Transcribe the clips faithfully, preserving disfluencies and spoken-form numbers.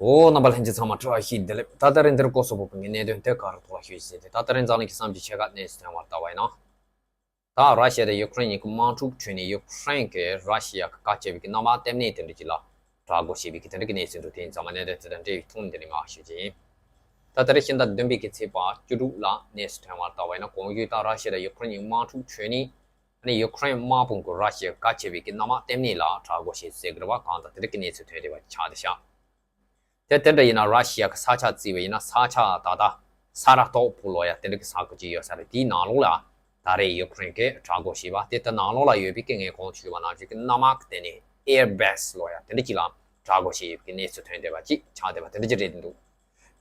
འོ། རྣམ་པ་ལྷན་རྒྱས་ཚང་མ་བཀྲ་ཤིས་བདེ་ལེགས། ད་ལྟ་རིང་འདིར་སྐོར་སོགས་པོ་གི་གནད་དོན་དེ་ག་རུ་ཐོག་ལ་ཤོད་ཟེར་ཏེ། ད་ལྟ་རིང་འཛམ་གླིང་གི་བསམ་གྱིས་ཆེ་ཁ་གནས་སུ་ཐོན་པར་ལྟ་བ་ཡིན་ན། ད་ར་ཤི་ཡ་དང་ཡུ་ཁུ་རེན་གཉིས་ཀྱི་དམག་འཁྲུག་ཁྲོད་ནས་ཡུ་ཁུ་རེན་གྱིས་ར་ཤི་ཡ་གི་བཀའ་ཆེ་བའི་གི་གནམ་དམག་ལྟེ་གནས་དེ་འདྲ་ཅིག་ལ་དྲག་རྒོལ་བྱས་པའི་གི་དེ་འདྲ་གི་གནས་ཚུལ་འདུག་དེ་ཡིན་ཙང་མ་གནད་དོན་དེ་དང་འབྲེལ་བའི་ཐོག་ནས་འདི་ནས་ངག་ཞུ་རྒྱུ་ཡིན། ད་ལྟ་རེ་ཕྱི་ཟླ་བདུན་པའི་གི་ཚེས་པ་བཅུ་དྲུག་ལ་གནས་སུ་ཐོན་པར་ལྟ་བ་ཡིན་ན། གོང་ཞུས་ལྟར་ར་ཤི་ཡ་དང་ཡུ་ཁུ་རེན་གཉིས་དམག་འཁྲུག་ཁྲོད་ནས། ཨ་ནི་ཡུ་ཁུ་རེན་དམག་དཔུང་གིས་ར་ཤི་ཡའི་གལ་ཆེ་བའི་གི་གནམ་དམག་ལྟེ་གནས་ལ་དྲག་རྒོལ་བྱས་ཟེར་གི་རེད་བ། གང་ལྟར་དེ་འདྲ་གི་གནས་ཚུལ་ཐོན་བསྡད་པ་ཆགས་བསྡད་ཤག་དེ་དེ་འདྲ་ཡིན་ན་ར་ཤི་ཡ་གི་ས་ཆ་བརྩིས་པ་ཡིན་ན། ས་ཆ་ད་ལྟ་ས་ར་ཏོག་པོ་ལོ་ཡ་དེ་འདྲ་གི་ས་ཁུལ་ཅིག་ཡོད་ས་རེད། དེའི་ནང་ལོགས་ལ་ད་རེས་ཡུ་ཁུ་རེན་གྱིས་དྲག་རྒོལ་བྱས་པ་དེ། དེ་ནང་ལོགས་ལ་ཡོད་པའི་གི་ངས་གོང་དུ་ཞུས་པ་ནང་བཞིན་གི་གནམ་དམག་གི་ལྟེ་གནས་ཨེར་བེ་སི་ལོ་ཡ་དེ་འདྲ་ཅིག་ལ་དྲག་རྒོལ་བྱས་ཡོད་པའི་གི་གནས་ཚུལ་ཐོན་བསྡད་པ་ཅིག་ཆགས་བསྡད་པ་དེ་འདྲ་ཅིག་རེད་འདུག་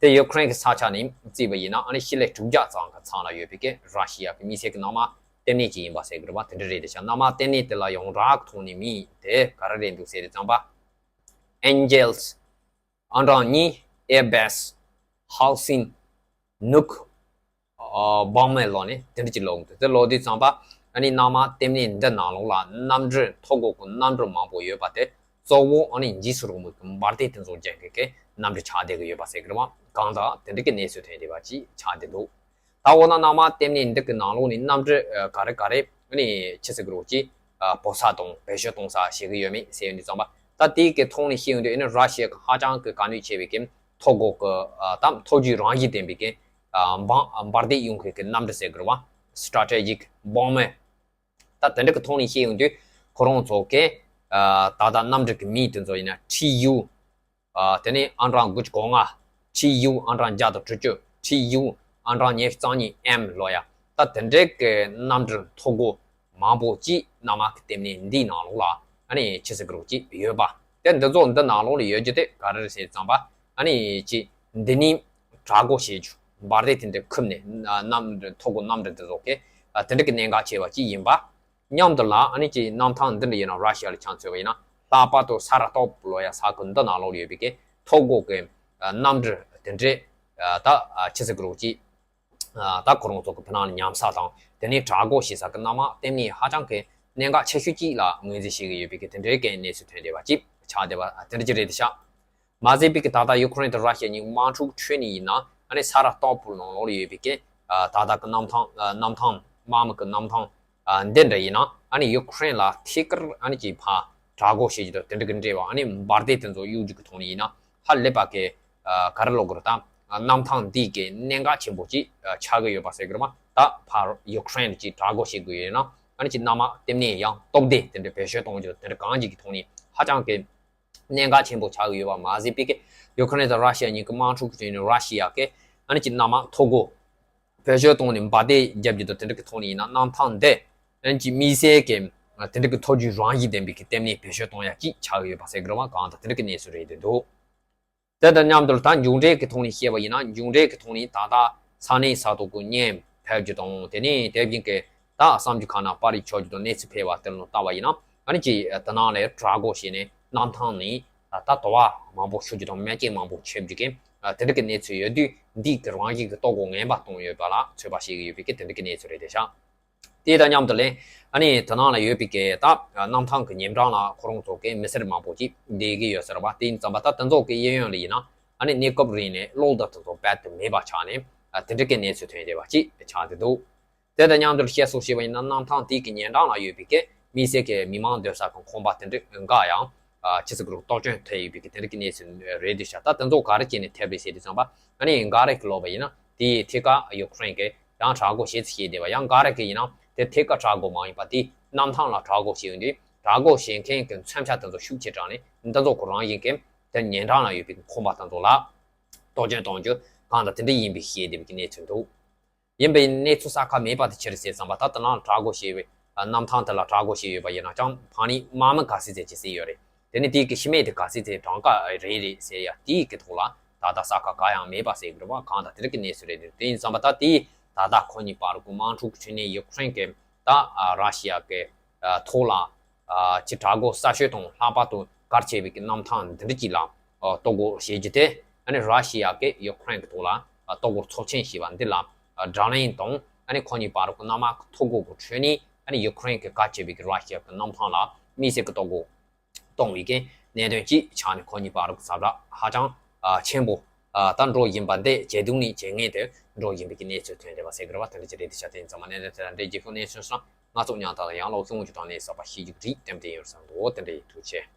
དེ་ཡུ་ཁུ་རེན་གྱི་ས་ཆ་ནས་བརྩིས་པ་ཡིན་ན། ཨ་ནི་ཤི་ལེ་དྲུག་བརྒྱ་ཙམ་གྱི་ཚང་ལ་ཡོད་པའི་གི་ར་ཤི་ཡ་གི་དམིགས་བསལ་གྱི་གནམ་དམག་ལྟེ་གནས་ཅིག་ཡིན་པ་ཟེར་གི་རེད་བ། དེ་འདྲ་རེད་བསྡད་ཤག་གནམ་དམག་ལྟེ་གནས་དེ་ལ་ཡོངས་གྲགས་ཀྱི་ཐོག་ནས་མིང་དེ་ག་རེ་རེད་འདུག་ཟེར་དུས་ཙམ་པ། ཨན་ཇེལ་སི། ཨང་གྲངས་གཉིས། ཨེར་བེ་སི། ཧའུ་སིན། ནུག་ཨ། བང་མའི་ལོ་ནས་དེ་འདྲ་ཅིག་ཀློག་འདུག་དེ་ཀློག་དུས་ཙམ་པ། ཨ་ནི་གནམ་དམག་ལྟེ་གནས་འདི་ནང་ལོགས་ལ་གནམ་གྲུ། མཐོ་སྒོ་གི་གནམ་གྲུ་མང་པོ་ཡོད་པ་དེ། གཙོ་བོ་ཨ་ནི་འཇིགས་སུ་རུང་བའི་གི་འབར་མདེལ་དེ་ཚོ་རྒྱག་མཁན་གྱི་གནམ་གྲུ་ཆགས་བསྡད་ཀྱི་ཡོད་པ་ཟེར་གི་རེད་བ། གང་ལྟར་དེ་འདྲ་གི་གནས་ཚུལ་ཐོན་བསྡད་པ་ཅིག་ཆགས་བསྡད་འདུག་ད་འོ་ན་གནམ་དམག་ལྟེ་གནས་འདི་གི་ནང་ལོགས་ནས་གནམ་གྲུ་ཨ། ག་རེ་ག་རེ་ཨ་ནི་ཆི་ཟེར་གི་རེད་ཅིག་ཨ། སྤོ་ས་དང་བེད་སྤྱོད་གཏོང་ས་བྱེད་ཀྱི་ཡོད་མེད་ཟེར་ཡོང་དུས་ཙམ་པ། ད་དེའི་གི་ཐོག་ནས་བཤད་ཡོང་དུས་ཨ་ནི་ར་ཤི་ཡ་གི་ཧ་ཅང་གི་དཀའ་གནད་ཆེ་བའི་གི་མཐོ་སྒོ་གི་ཨ། ད་མཐོ་རྒྱུག་རང་བཞིན་ལྡན་པའི་གི་ཨ། འབར་འབར་མདེལ་གཡུག་མཁན་གྱི་གནམ་གྲུ་ཟེར་གི་རེད་བ། སི་ཊེ་རེ་ཊེ་ཇིག་བོམ་བར། ད་དེ་འདྲ་གི་ཐོག་ནས་བཤད་ཡོང་དུས་ཁོ་རང་ཚོ་གི་ཨ། ད་ལྟ་གནམ་གྲུ་གི་མིང་དེ་ཚོ་ཡིན་ན་ཊི་ཡུ། ཨ། དེ་ནས་ཨང་གྲངས་དགུ་བཅུ་གོ་ལྔ། ཊི་ཡུ་ཨང་གྲངས་བརྒྱ་དང་དྲུག་ཅུ། ཊི་ཡུ་ཨང་གྲངས་ཉི་ཤུ་རྩ་གཉིས་ཨེམ་ལོ་ཡ། ད་དེ་འདྲའི་གི་གནམ་གྲུ་མཐོ་སྒོ་མང་པོ་ཅིག་གནམ་དམག་གི་ལྟེ་གནས་འདིའི་ནང་ལོགས་ལ་ཨ་ནི་ཆི་ཟེར་གི་རེད་ཅིག་ཡོད་པ། དེ་འདི་ཚོ་འདི་ནང་ལོགས་ལ་ཡོད་རྒྱུ་དེ་ག་རེ་རེད་ཟེར་ཙམ་པ། ཨ་ནི་ཅིག་འདི་ནས་དྲག་རྒོལ་བྱེད་རྒྱུ། འབར་མདེལ་དེ་འདྲ་ཁུར་ནས་གནམ་གྲུ། མཐོ་སྒོ་གནམ་གྲུ་འདི་ཚོ་གི་ཨ། དེ་འདྲ་གི་གནད་འགག་ཆེ་བ་ཅིག་ཡིན་པ། མཉམ་དུ་ལ་ཨ་ནི་ཅིག་གནམ་ཐང་འདི་འདྲ་ཡིན་ན། ར་ཤི་ཡ་ལ་ཆ་མཚོན་པ་ཡིན་ན་ལྷག་པར་དུ་ས་ར་ཏོག་པོ་ལོ་ཡ་ས་ཁུལ་འདི་ནང་ལོགས་ལ་ཡོད་པའི་གི་མཐོ་སྒོ་གི་ཨ། གནམ་གྲུ་དེ་འདྲས་ཨ། ད་ཨ། ཆི་ཟེར་གི་རེད་ཅིག་ཨ། ད་ཁོ་རང་ཚོ་གི་བར་ན་ཉམས་ས་དང་དེ་ནས་དྲག་རྒོལ་བྱེད་ས་གི་གནམ་དམག་ལྟེ་གནས་ཧ་ཅང་གི་གནད་འགག་ཆེ་ཤོས་ཅིག་ལ་ངོས་འཛིན་བྱེད་ཀྱི་ཡོད་པའི་གི་དེ་འདྲའི་གི་གནས་ཚུལ་ཐོན་བསྡད་པ་ཅིག་ཆགས་བསྡད་པ་དེ་འདྲ་ཅིག་རེད་ཤག་མ་ཟད་པའི་གི་ད་ལྟ་ཡུ་ཁུ་རེན་དང་ར་ཤི་ཡ་གཉིས་དམག་འཁྲུག་ཁྲོད་ནས་ཡིན་ན། ཨ་ནི་ས་ར་ཏོག་པོ་ནང་ལོགས་ལ་ཡོད་པའི་གི་ཨ། ད་ལྟ་གི་གནམ་ཐང་། ཨ། གནམ་ཐང་། དམག་མི་གི་གནམ་ཐང་། ཨ། འདི་འདྲ་ཡིན་ན། ཨ་ནི་ཡུ་ཁུ་རེན་ལ་ཐད་ཀར་ཨ་ནི་ཅིག་ཕར་དྲག་རྒོལ་བྱེད་རྒྱུ་དང་དེ་འདྲ་གི་འབྲེལ་བ། ཨ་ནི་འབར་མདེལ་དེ་ཚོ་གཡུག་རྒྱུ་གི་ཐོག་ནས་ཡིན་ན། ཧ་ལས་པ་གི་ཨ། ག་རེ་ལབ་དགོས་རེད། ད་གནམ་ཐང་འདི་གི་གནད་འགག་ཆེན་པོ་ཅིག་ཨ། ཆགས་ཀྱི་ཡོད་པ་ཟེར་གི་རེད་མ། ད་ཕར་ཡུ་ཁུ་རེན་ལ་ཅིག་དྲག་རྒོལ་བྱེད་དགོས་ཡོད་ན། ཨ་ནི་ཅིག་གནམ་དམག་ལྟེ་གནས་ཡང་སྟོབས་ལྡན་དེ་འདྲ་བེད་སྤྱོད་གཏོང་རྒྱུ་དེ་འདྲ་གང་ཅིག་གི་ཐོག་ནས་ཧ་ཅང་གི་གནད་འགག་ཆེན་པོ་ཆགས་ཀྱི་ཡོད་པ་མ་ཟད་པའི་གི་ཡུ་ཁུ་རེན་དང་ར་ཤི་ཡ་གཉིས་ཀྱི་དམག་འཁྲུག་བྱས་ནས་ར་ཤི་ཡ་གི་ཨ་ནི་ཅིག་གནམ་དམག་མཐོ་སྒོ་བེད་སྤྱོད་གཏོང་ནས་འབར་མདེལ་རྒྱབ་རྒྱུ་དང་དེ་འདྲ་གི་ཐོག་ནས་ཡིན་ན། གནམ་ཐང་འདི་ཨ་ནི་ཅིག་དམིགས་བསལ་གྱི་དེ་འདྲ་གི་མཐོ་རྒྱུག་རང་བཞིན་ལྡན་པའི་གི་ལྟེ་གནས་བེད་སྤྱོད་གཏོང་ཡ་ཅིག་ཆགས་ཀྱི་ཡོད་པ་ཟེར་གི་རེད་མ། གང་ལྟར་དེ་འདྲ་གི་གནས་ཚུལ་རེད་འདུག་དེ་དང་མཉམ་དུ་ད་མཇུག་འབྲས་ཀྱི་ཐོག་ནས་བཤད་པ་ཡིན་ན། མཇུག་འབྲས་ཀྱི་ཐོག་ནས་ད་ལྟ་ས་གནས་ས་ཐོག་གི་བརྙན་ཕབ་རྒྱུ་དང་། དེ་ནས་དེ་བཞིན་གྱི་ད་གསར་འགྱུར་ཁག་ནང་པར་རིས་ཆོག་རྒྱུ་དང་གནས་ཚུལ་ཕབ་པ་དེ་ལ་བལྟ་བ་ཡིན་ན། ཨ་ནི་ཅིག་དེ་ནང་ལ་དྲག་རྒོལ་བྱས་ནས་གནམ་ཐང་ནས་ད་ལྟ་དུ་བ་མང་པོ་ཤོར་རྒྱུ་དང་རྨས་སྐྱོན་མང་པོ་ཐེབས་རྒྱུ་གི་དེ་འདྲ་གི་གནས་ཚུལ་ཡོད་དུས། འདི་གི་རང་བཞིན་གྱི་ལྟོ་གོས་ངན་པ་གཏོང་ཡོད་པ་ལ་ཚོད་དཔག་བྱེད་ཀྱི་ཡོད་པའི་གི་དེ་འདྲ་གི་གནས་ཚུལ་རེད་བསྡད་ཤག་དེ་དང་མཉམ་དུ་ལས་ཨ་ནི་དེ་ནང་ལ་ཡོད་པའི་གི་ད་གནམ་ཐང་གི་ཉེ་འགྲམ་ལ་ཁོ་རང་ཚོ་གི་མི་སེར་མང་པོ་ཅིག་བསྡད་ཀྱི་ཡོད་ས་རེད་པ། དེ་ཡིན་ཙམ་པ་ད་དེ་ཚོ་གི་གཡས་གཡོན་ལ་ཡིན་ན་ཨ་ནི་གནས་སྐབས་རིང་ནས་གློག་དང་དེ་ཚོ་རྦད་དེ་མེད་པ་ཆགས་ནས། ཨ། དེ་འདྲ་གི་གནས་ཚུལ་ཐོན་བསྡད་པ་ཅིག་ཆགས་བསྡད་འདུག་དེ་དང་མཉམ་དུ་བཤད་སྲོལ་བྱས་པ་ཡིན་ན། གནམ་ཐང་དེ་གི་ཉེ་འགྲམ་ལ་ཡོད་པའི་གི་དམིགས་བསལ་གྱི་མི་མང་སྡོད་ས་གི་ཁང་པ་དེ་འདྲ་འགའ་ཡང་ཨ། ཕྱི་ཚུལ་གྱི་གཏོར་སྐྱོན་ཐེབས་ཡོད་པའི་གི་དེ་འདྲ་གི་གནས་ཚུལ་རེད་འདུག་ཤག་ད་དེ་ཚོ་ག་རེ་བྱས་ནས་ཐེབས་རེད་ཟེར་དུས་ཙམ་པ། ཨ་ནི་འགའ་རེ་གི་ལབ་པ་ཡིན་ན། དེའི་ཐད་ཀར་ཡུ་ཁུ་རེན་གྱིས་ཡང་དྲག་རྒོལ་བྱེད་ཚུལ་བཤད་བསྡད་པ། ཡང་འགའ་རེ་གིས་ཡིན་ན་དེ་ཐད་ཀར་དྲག་རྒོལ་མ་ཡིན་པ། དེ་གནམ་ཐང་ལ་དྲག་རྒོལ་བྱས་ཡོང་དུས། དྲག་རྒོལ་བྱེད་མཁན་གྱི་མཚོན་ཆ་དེ་ཚོ་ཤུགས་ཆེ་དྲགས་ནས་འདི་ཚོ་ཁོ་རང་བཞིན་གྱིས་དེ་ཉེ་འགྲམ་ལ་ཡོད་པའི་ཁང་པ་དེ་ཚོ་ལ་གཏོར་སྐྱོན་གཏོང་རྒྱུ་གང་དང་དེ་འདྲ་ཡིན་པའི་བཤད་བསྡད་པའི་གནས་ཚུལ་འདུག་ཡིན་པའི་གནས་ཚུལ་གསལ་ཁ་མེད་པ་དེ་ཕྱིར་ཟེར་ཙམ་པ། ད་ལྟ་ནང་དྲག་རྒོལ་བྱས་པའི་གནམ་ཐང་དེ་ལ་དྲག་རྒོལ་བྱས་ཡོད་པ་ཡིན་ན་ཀྱང་། ཕ་ནི་དམག་མི་ག་ཚད་ཚད་ཅིག་བསད་ཡོད་རེད། དེ་ནི་དེའི་གི་ཤི་རྨས་དེ་ག་ཚད་ཚད་གྲངས་ཀ་རེ་རེ་ཟེར་ཡ་དེའི་གི་ཐོག་ལ་ད་ལྟ་གསལ་ཁ་གང་ཡང་མེད་པ་ཟེར་གི་རེད་བ། གང་ལྟར་དེ་རིགས་ཀྱི་གནས་ཚུལ་རེད་འདུག་དེ་ཡིན་ཙམ་པ་ད་དེ་ད་ལྟ་ཁོ་གཉིས་བར་གྱི་དམག་འཁྲུག་ཁྲོད་ནས་ཡུ་ཁུ་རེན་གྱིས་ད་ར་ཤི་ཡ་གི་ཐོག་ལ་ཅིག་དྲག་རྒོལ་གསར་ཤོས་དང་། ལྷག་པར་དུ་གལ་ཆེ་བའི་གི་གནམ་ཐང་འདི་འདྲ་ཅིག་ལ་གཏོར་རྒོལ་བྱེད་རྒྱུ་དེ། ཨ་ནི་ར་ཤི་ཡ་གིས་ཡུ་ཁུ་རེན་གྱི་ཐོག་ལ་གཏོར་རྒོལ་ཚབས་ཆེན་བྱས་པ་འདི་ལ་དྲག་གནོན་དང་། ཨ་ནི་ཁོ་གཉིས་བར་གྱི་གནམ་དམག་གི་ཐོ་འགོད་ཀྱི་ཁྲོད་ནས། ཨ་ནི་ཡུ་ཁུ་རེན་གྱིས་གལ་ཆེ་བའི་གི་ར་ཤི་ཡ་གི་གནམ་ཐང་ལ་དམིགས་བསལ་གྱི་གཏོར་རྒོལ་གཏོང་བའི་གི་གནད་དོན་ཅིག་ཆགས་ནས། ཁོ་གཉིས་བར་གྱི་ཟ་འབྲ་ཧ་ཅང་ ཨ་ཆེན་པོ་ཨ་ད་འགྲོ་བཞིན་པ་འདི་ཇེ་སྡུག་ནས་ཇེ་ངན་དུ་འགྲོ་བཞིན་པའི་གི་གནས་ཚུལ་ཐོན་བསྡད་པ་ཟེར་དགོས་རེད་པ། དེ་འདྲ་ཅིག་རེད། དེ་ཆ་དེ་ཡིན་ཙང་མ་ནས་དེ་ལྟར་འདྲའི་རྒྱལ་ཁབ་གནས་ཚུལ་སོང་ན་སྔ་ཚོགས་ཉང་ཐག་ཡང་ལོག་ཤོང་རྒྱུ་དང་ནས་བསམ་པ་ཤེས་རྒྱུ་རིགས་ལྟེམ་དེ་ཡོད་བསམ་འདུག་དེ་འདྲ་ཡིན། ཐུགས་རྗེ་ཆེ།